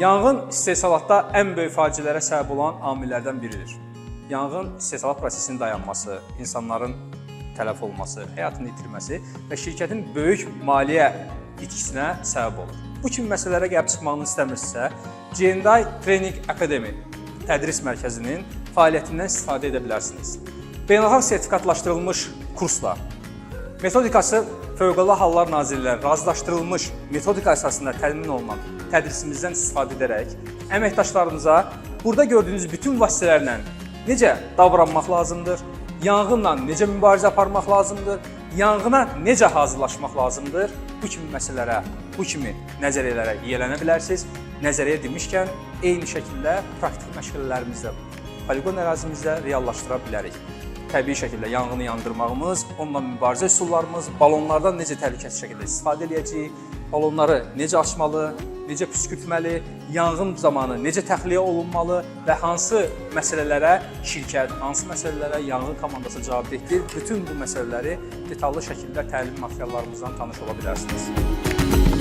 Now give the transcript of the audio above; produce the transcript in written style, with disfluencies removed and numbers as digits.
Yanğın istehsalatda ən böyük faciələrə səbəb olan amillərdən biridir. Yanğın istehsalat prosesinin dayanması, insanların tələf olması, həyatını itirməsi və şirkətin böyük maliyyə itkisinə səbəb olur. Bu kimi məsələlərə gəlib çıxmağını istəmirsinizsə, G&I Training Academy tədris mərkəzinin fəaliyyətindən istifadə edə bilərsiniz. Beynəlxalq sertifikatlaşdırılmış kurslar, metodikası Fövqəladə Hallar Nazirliyinin razılaşdırılmış metodika əsasında təmin olunan tədrisimizdən istifadə edərək əməkdaşlarımıza burada gördüyünüz bütün vasitələrlə necə davranmaq lazımdır, yanğınla necə mübarizə aparmaq lazımdır, yanğına necə hazırlaşmaq lazımdır, bu kimi məsələlərə, bu kimi nəzəriyyələrə yiyələnə bilərsiniz. Nəzəriyyə demişkən, eyni şəkildə praktik məşğələlərimizdə, poliqon ərazimizdə reallaşdıra bilərik. Təbii şəkildə yanğını yandırmağımız, onunla mübarizə üsullarımız, balonlardan necə təhlükəsiz şəkildə istifadə eləyəcəyik, balonları necə açmalı, necə püskürtməli, yanğın zamanı necə təxliyə olunmalı və hansı məsələlərə şirkət, hansı məsələlərə yanğın komandası cavabdehdir, bütün bu məsələləri detallı şəkildə təlim materiallarımızdan tanış ola bilərsiniz.